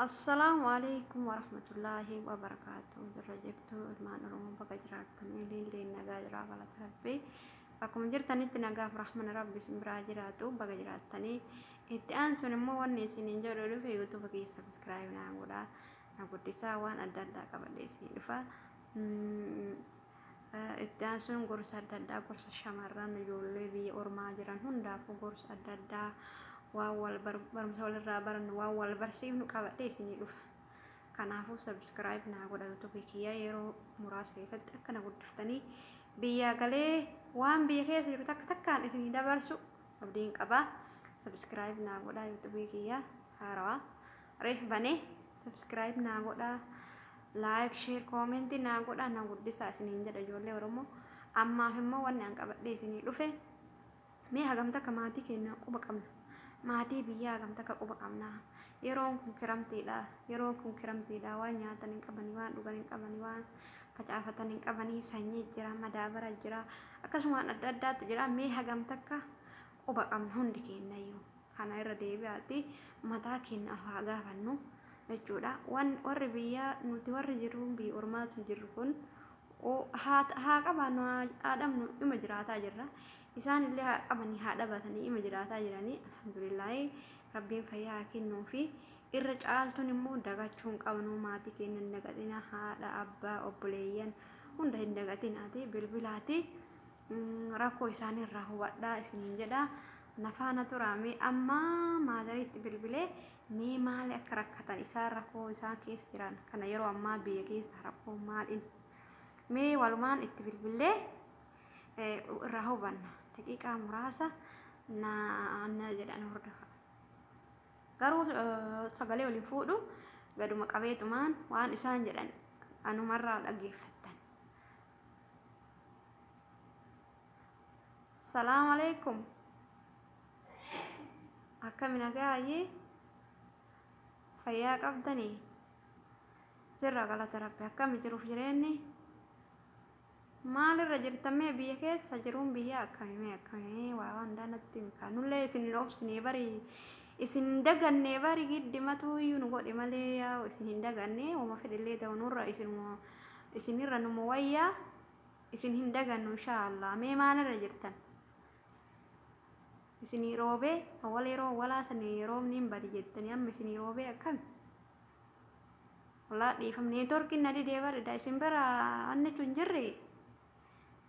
Assalaamu alaikum warahmatullaahi wabarakaatu. Jirra jirtu ilmaan Oromoo, bakka jiraattan illee nagaa jira, galata Rabbii. Akkuma jirtanitti nagaaf rahmana Rabbi isin biraa jiraatu, baga jiraattanii. Itti aansuun immoo wanni isiniin jedhu dhufe, YouTube keessa subscribe naa godhaa. Na guddisaa, waan adda addaa qabadhee isinii dhufa. Itti aansuun gorsa adda addaa, gorsa shamarran ijoollee biyya ormaa jiran hundaafuu, gorsa adda addaa, waan wal barumsa walirraa barannu, waan wal barsiifnu qabadhee isinii dhufa. Kanaafuu subscribe naa godha YouTube kiyya, yeroo muraasa keessatti akka na guddiftanii biyyaa galee waan biyya keessa jiru takka takkaan isinii dabarsu abdiin qaba. Subscribe naa godha YouTube kiyya, haarawaa reef banee, subscribe naa godha. Like, share, comment naa godha, na guddisaa isiniin jedha ijoollee Oromoo. Ammaaf immoo wanni an qabadhee isinii dhufe, mee hagam takka maatii keenya quba qabna? Maatii biyyaa hagam takka quba qabna? Yeroon kun kiramtiidha. Yeroon kun kiramtiidha. Waan nyaatan hin qabanii, waan dhugan hin qabanii, waan facaafatan hin qabanii, sanyii jira, madaabara jira, akkasuma waan adda addaatu jira. Mee hagam takka quba qabna hundi keenyayyuu? Kana irra deebi'aati mataa keenya of haa gaafannu jechuudha. Warri biyyaa, nuti warri jirru, biyya ormaatu jirru kun haa qabaannu haa dhabnu ima jiraataa jirra. Isaan illee haa qabanii haa dhabatanii ima jiraataa jiranii, alhamdulillaahi, Rabbiin fayyaa haa kennuu fi irra caaltuun immoo dagachuu hin qabnu. Maatii keenya hin dagatina, haadha, abbaa, obboleeyyan hunda hin dagatinaati, bilbilaati rakkoo isaanii irraa hubadhaa isiniin jedha. Na faana turaa. Mee amma maazariitti bilbilee mee maali akka rakkatan isaan, rakkoo isaan keessa jiran kana, yeroo ammaa biyya keessa rakkoo maaliin, mee walumaan itti bilbilee irraa hubanna. Daqiiqaa muraasa na na jedhan hordofa. Garuu sagalee waliin fuudhu gaduma qabeetumaan waan isaan jedhan anumarraa dhaggeeffattan. Salaam alaikum. Akkami, nagaa ayyee? Fayyaa qabdanii? Jirra, galata Rabbi. Akkami jiruuf jireenyi? Maalirra jirtan mee biyya keessa? Jiruun biyya akkami mee, akkami? Waa waan natti himi. Nullee isin hin obsinee bari, isin hin dagannee bari, giddi matuu iyyuu nu godhe malee yaa isin hin dagannee. Wama fedhillee ta'u nurra isinirra numa wayyaa, isin hin dagannu inshaallah. Mee maalirra jirtan? Isinii roobee? Awwala yeroo awwalaa sanii roobni hin badi jettanii, amma isinii roobee akkami? Walaa dhiifam, networkiin na didee bareeda. Isin bira wanni hin jirre,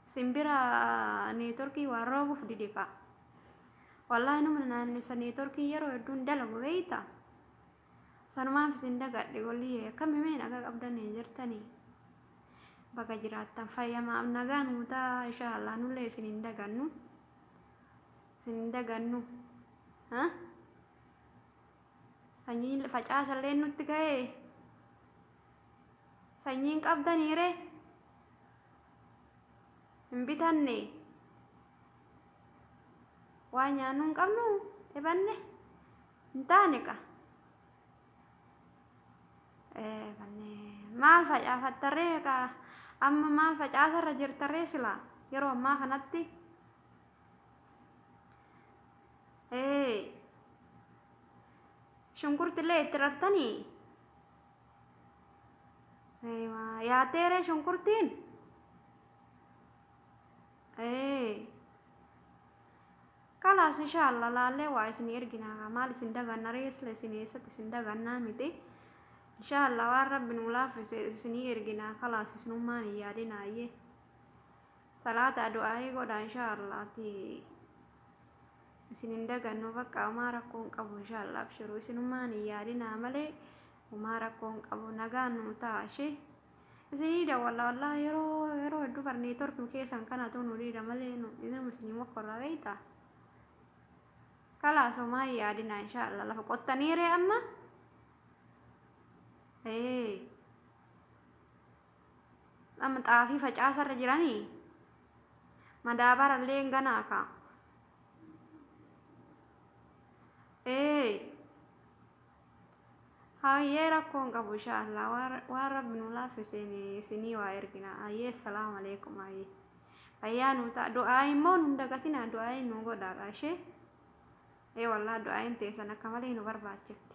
isin bira networkii waan roobuuf dide kaa. Wallaahi numa naannessa, networkii yeroo hedduun dalagu beeyta. Sanumaaf isin dagadhe golliyyee. Akkami mee, nagaa qabdanii jirtanii? Baga jiraattan, fayyamaaf nagaa nuu ta'a inshaallah. Nullee isin hin dagannu. Isin hin dagannu. Ha? Sanyii facaasallee nutti ga'ee? Sanyiin qabdaniire? Hin bitanne? Waa nyaannu hin qabnu? Ebanne? Hin taane qa? Ebanne. Maal facaafattarree qa? Amma maal facaasarra jirtarree silaa yeroo ammaa kanatti? Ee. Shunkurtillee itti rartanii? Yaateeree shunkurtiin? Ee. Kalaas, inshallah laallee waa isin erginaa. Maal isin daganna ree sila? Isin eessatti isin dagannaa miti. Inshallah waan Rabbi nuu laaffise isinii erginaa. Kalaas, isinummaan hin yaadinaa iyyee. Salaata du'aayii godha inshallah ati. Isin hin dagannu, bakka homaa rakkoo hin qabu inshallah, abshiru, isinummaan hin yaadinaa malee homaa rakkoo hin qabu. Nagaan nuu ta'a ishee. Isinii dawwalla. Wallahi yeroo hedduu bar networkii keessan kanatu nu diida malee nu isinuma isinii mokkorraa beeyta. Kalaas, homaa hin yaadinaa inshallah. Lafa qottanii ree amma? Ee. Amma xaafii facaasarra jiranii? Madaabara illee ganaa kaa. Ee. Hayyee, rakkoo hin qabu inshallah, waan Rabbi nu laaffiseen isinii waa ergina. Hayyee, assalaamu alaikum, hayyee. Fayyaa nuu ta'a. Du'aa immoo nun dagatinaa, du'aa nu godhaa ishee. Ee, wallahi du'aayin teessan akka malee nu barbaachifti.